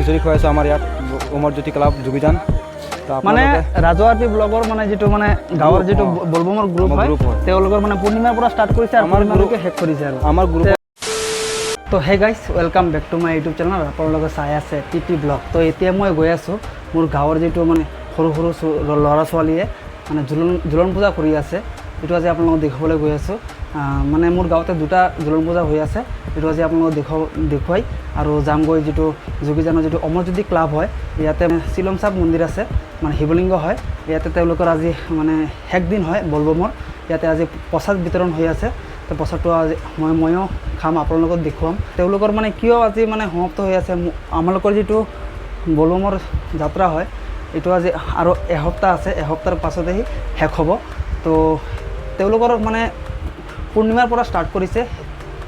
খিচুৰি খুৱাইছোঁ আমাৰ ইয়াত অমৰজ্যোতি ক্লাব যোগীজান। তো মানে আপোনালোকে ৰাজু আৰ পি ব্লগৰ মানে যিটো মানে গাঁৱৰ যিটো বলবমৰ গ্ৰুপ আমাৰ হয়, group হয়। তেওঁলোকৰ মানে পূৰ্ণিমাৰ পৰা ষ্টাৰ্ট কৰিছে আৰু আমাৰ পূৰ্ণিমালৈকে শেষ কৰিছে আৰু আমাৰ গ্ৰুপ। তো hey guys, welcome back to my YouTube channel. আপোনালোকে চাই আছে টি পি ব্লগ। তো এতিয়া মই গৈ আছোঁ মোৰ গাঁৱৰ যিটো মানে সৰু সৰু ল'ৰা ছোৱালীয়ে মানে জোলন পূজা কৰি আছে, এইটো আজি আপোনালোকক দেখুৱাবলৈ গৈ আছোঁ। মানে মোৰ গাঁৱতে দুটা জোলন পূজা হৈ আছে, এইটো আজি আপোনালোকক দেখুৱাই আৰু যামগৈ যিটো যোগীজানৰ যিটো অমৰজ্যোতি ক্লাব হয়, ইয়াতে শ্বিলং চাপ মন্দিৰ আছে, মানে শিৱলিংগ হয়। ইয়াতে তেওঁলোকৰ আজি মানে শেষ দিন হয় বলবমৰ। ইয়াতে আজি প্ৰসাদ বিতৰণ হৈ আছে। তো প্ৰসাদটো আজি ময়ো খাম, আপোনালোকক দেখুৱাম। তেওঁলোকৰ মানে কিয় আজি মানে সমাপ্ত হৈ আছে। আমালোকৰ যিটো বলবমৰ যাত্ৰা হয়, এইটো আজি আৰু এসপ্তাহ আছে, এসপ্তাহৰ পাছতেহি শেষ হ'ব। তো তেওঁলোকৰ মানে পূৰ্ণিমাৰ পৰা ষ্টাৰ্ট কৰিছে,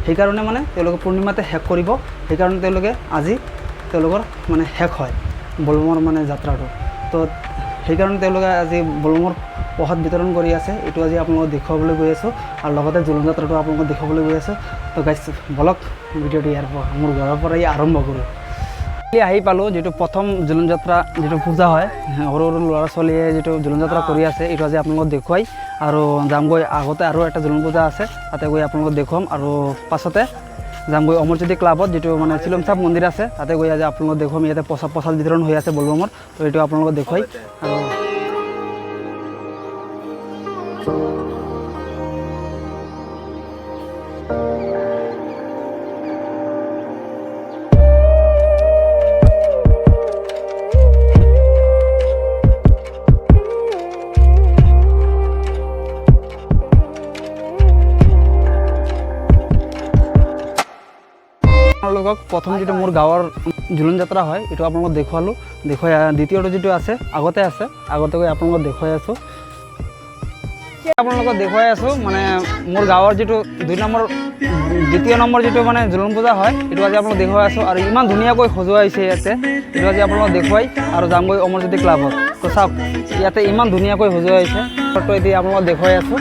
সেইকাৰণে মানে তেওঁলোকে পূৰ্ণিমাতে শেষ কৰিব। সেইকাৰণে তেওঁলোকে আজি তেওঁলোকৰ মানে শেষ হয় বলবমৰ মানে যাত্ৰাটো। তো সেইকাৰণে তেওঁলোকে আজি বলবমৰ প্ৰসাদ বিতৰণ কৰি আছে। এইটো আজি আপোনালোকক দেখুৱাবলৈ গৈ আছোঁ আৰু লগতে জোলন যাত্ৰাটো আপোনালোকক দেখুৱাবলৈ গৈ আছোঁ। তো গাইছ, বলক, ভিডিঅ'টো ইয়াৰ পৰা মোৰ ঘৰৰ পৰাই আৰম্ভ কৰোঁ। আহি পালোঁ যিটো প্ৰথম জোলন যাত্ৰা, যিটো পূজা হয়, সৰু সৰু ল'ৰা ছোৱালীয়ে যিটো জোলন যাত্ৰা কৰি আছে, এইটো আজি আপোনালোকক দেখুৱাই আৰু যামগৈ। আগতে আৰু এটা জোলন পূজা আছে, তাতে গৈ আপোনালোকক দেখুৱাম আৰু পাছতে যামগৈ অমৰজ্যোতি ক্লাবত, যিটো মানে শ্বিলং চাপ মন্দিৰ আছে, তাতে গৈ আজি আপোনালোকক দেখুৱাম। ইয়াতে প্ৰসাদ বিতৰণ হৈ আছে বলবমৰ। তো এইটো আপোনালোকক দেখুৱাই আৰু আপোনালোকক প্ৰথম যিটো মোৰ গাঁৱৰ জোলন যাত্ৰা হয়, এইটো আপোনালোকক দেখুৱালোঁ। দেখুৱাই দ্বিতীয়টো যিটো আছে, আগতে আছে, আগতে গৈ আপোনালোকক দেখুৱাই আছোঁ। আপোনালোকক দেখুৱাই আছোঁ মানে মোৰ গাঁৱৰ যিটো দুই নম্বৰ, দ্বিতীয় নম্বৰ যিটো মানে জোলন পূজা হয়, এইটো আজি আপোনালোক দেখুৱাই আছোঁ। আৰু ইমান ধুনীয়াকৈ সজোৱা হৈছে ইয়াতে, এইটো আজি আপোনালোকক দেখুৱাই আৰু যামগৈ অমৰজ্যোতি ক্লাবত। তো চাওক, ইয়াতে ইমান ধুনীয়াকৈ সজোৱা হৈছে। তো এতিয়া আপোনালোকক দেখুৱাই আছোঁ।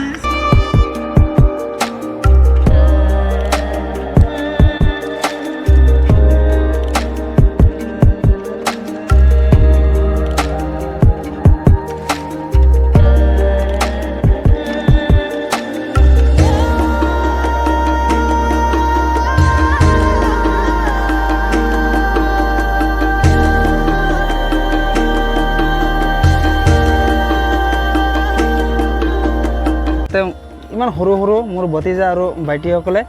তেওঁ ইমান সৰু সৰু মোৰ ভতিজা আৰু ভাইটিসকলে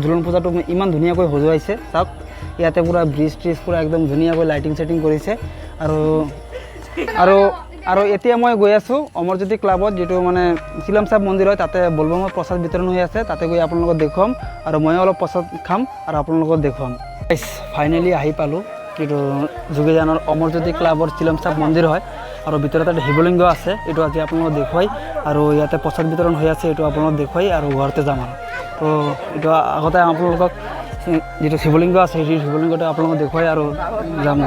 জোলন পূজাটো ইমান ধুনীয়াকৈ সজুৱাইছে। চাওক, ইয়াতে পূৰা ব্ৰিজ ট্ৰিজ পূৰা একদম ধুনীয়াকৈ লাইটিং চাইটিং কৰিছে। আৰু আৰু আৰু এতিয়া মই গৈ আছোঁ অমৰজ্যোতি ক্লাবত, যিটো মানে শ্বিলং চাপ মন্দিৰ হয়, তাতে বলবমৰ প্ৰসাদ বিতৰণ হৈ আছে। তাতে গৈ আপোনালোকক দেখুৱাম আৰু ময়ো অলপ প্ৰসাদ খাম আৰু আপোনালোকক দেখুৱাম। ফাইনেলি আহি পালোঁ যিটো যোগীজানৰ অমৰজ্যোতি ক্লাবৰ শ্বিলং চাপ মন্দিৰ হয় আৰু ভিতৰত এটা শিৱলিংগ আছে, এইটো আজি আপোনালোকক দেখুৱাই আৰু ইয়াতে প্ৰসাদ বিতৰণ হৈ আছে, এইটো আপোনালোকক দেখুৱাই আৰু ঘৰতে যাম। আৰু তো এইটো আগতে আপোনালোকক যিটো শিৱলিংগ আছে, সেই শিৱলিংগটো আপোনালোকক দেখুৱাই আৰু যাম।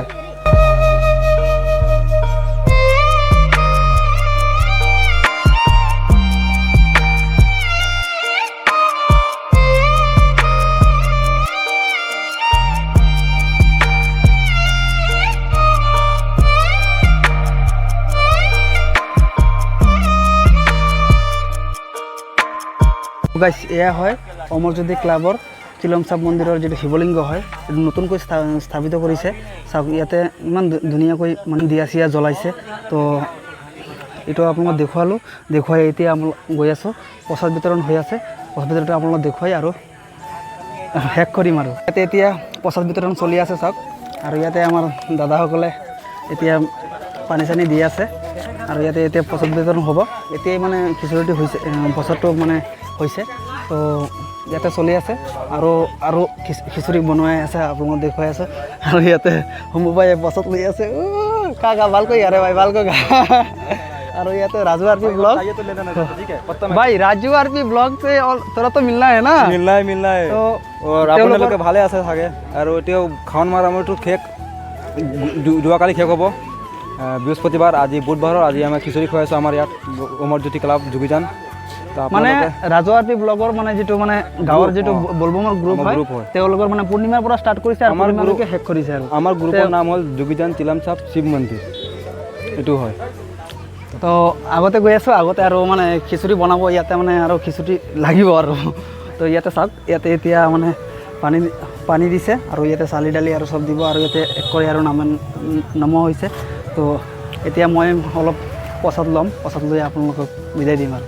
গাইছ, এয়া হয় অমৰজ্যোতি ক্লাবৰ শ্বিলং চাপ মন্দিৰৰ যিটো শিৱলিংগ হয়, এইটো নতুনকৈ স্থাপিত কৰিছে। চাওক, ইয়াতে ইমান ধুনীয়াকৈ মানে দিয়া চিয়া জ্বলাইছে। তো এইটো আপোনালোকক দেখুৱালোঁ। দেখুৱাই এতিয়া আপোনালোক গৈ আছোঁ, প্ৰসাদ বিতৰণ হৈ আছে, প্ৰসাদ বিতৰণটো আপোনালোকক দেখুৱাই আৰু শেষ কৰিম। আৰু ইয়াতে এতিয়া প্ৰসাদ বিতৰণ চলি আছে, চাওক। আৰু ইয়াতে আমাৰ দাদাসকলে এতিয়া পানী চানী দি আছে আৰু ইয়াতে এতিয়া প্ৰসাদ বিতৰণ হ'ব। এতিয়াই মানে খিচুৰিটো হৈছে, প্ৰসাদটো মানে হৈছে। তো ইয়াতে চলি আছে আৰু আৰু খিচুৰি বনোৱাই আছে, আপোনালোকক দেখুৱাই আছে। আৰু ইয়াতে সমুবাই প্ৰসাদ লৈ আছে। খা খা, ভালকৈ, আৰে ভাই, ভালকৈ খা। আৰু ইয়াতে ৰাজু আৰ পি ব্লগ। भाई, राजू आर पी ब्लॉग से और तोरा तो मिलना है ना? মিলনা है, মিলনা है। তো और আপোনালোকে ভালে আছে চাগে। আৰু এতিয়াও শাওণ মাহ আমাৰতো শেষ, যোৱাকালি শেষ হ'ব বৃহস্পতিবাৰ, আজি বুধবাৰৰ। আজি আমাৰ খিচুৰি খুৱাইছোঁ আমাৰ ইয়াত অমৰজ্যোতি ক্লাব যোগীজান। তো মানে আপোনালোকে ৰাজু আৰ পি ব্লগৰ মানে যিটো মানে গাঁৱৰ যিটো বলবমৰ গ্ৰুপ আমাৰ হয়, group হয়। তেওঁলোকৰ মানে পূৰ্ণিমাৰ পৰা ষ্টাৰ্ট কৰিছে আৰু আমাৰ পূৰ্ণিমালৈকে শেষ কৰিছে। আৰু আমাৰ গ্ৰুপৰ নাম হ'ল যোগীজান চিলামচাপ শিৱ মন্দিৰ, এইটো হয়। তো আগতে গৈ আছোঁ, আগতে আৰু মানে খিচিৰি বনাব ইয়াতে, মানে আৰু খিচিৰি লাগিব আৰু। তো ইয়াতে চাওক, ইয়াতে এতিয়া মানে পানী দিছে আৰু ইয়াতে চালি দালি আৰু চব দিব আৰু ইয়াতে এক কৰি আৰু নমোৱা হৈছে। তো এতিয়া মই অলপ প্ৰসাদ ল'ম, প্ৰসাদ লৈ আপোনালোকক বিদায় দিম। আৰু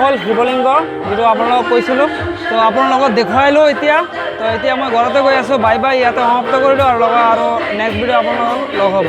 হ'ল শিৱলিংগ যিটো আপোনালোকক কৈছিলোঁ, তো আপোনালোকক দেখুৱাইলোঁ এতিয়া। তো এতিয়া মই ঘৰতে গৈ আছোঁ, বাই বাই, ইয়াতে সমাপ্ত কৰিলোঁ আৰু লগত আৰু নেক্সট ভিডিঅ' আপোনালোকক লগ হ'ব।